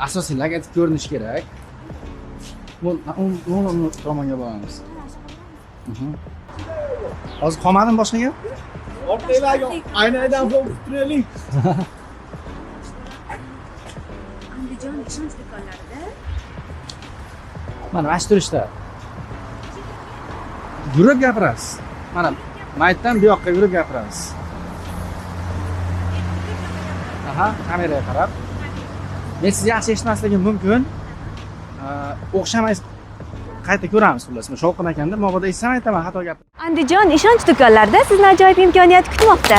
Asosiy logotip ko'rinishi kerak. Bu bu tomonga boramiz. Hozir qolmadimi boshqa gap? Orqanglarga aynadan fokus turaylik. Andijon ishonch do'konlarida. Mana shu turishda. Yurib gapirasiz. Mana maytdan bu yoqqa yurib gapirasiz. Aha, kameraga qarab. Men sizni yaxshi eshitmasligim mumkin. O'xshamaysiz. Qayta ko'ramiz xullas. Men shovqin ekanda, mabodo eshitsam aytaman xato gap. Andijon ishonch do'konlarida sizni ajoyib imkoniyat kutmoqda.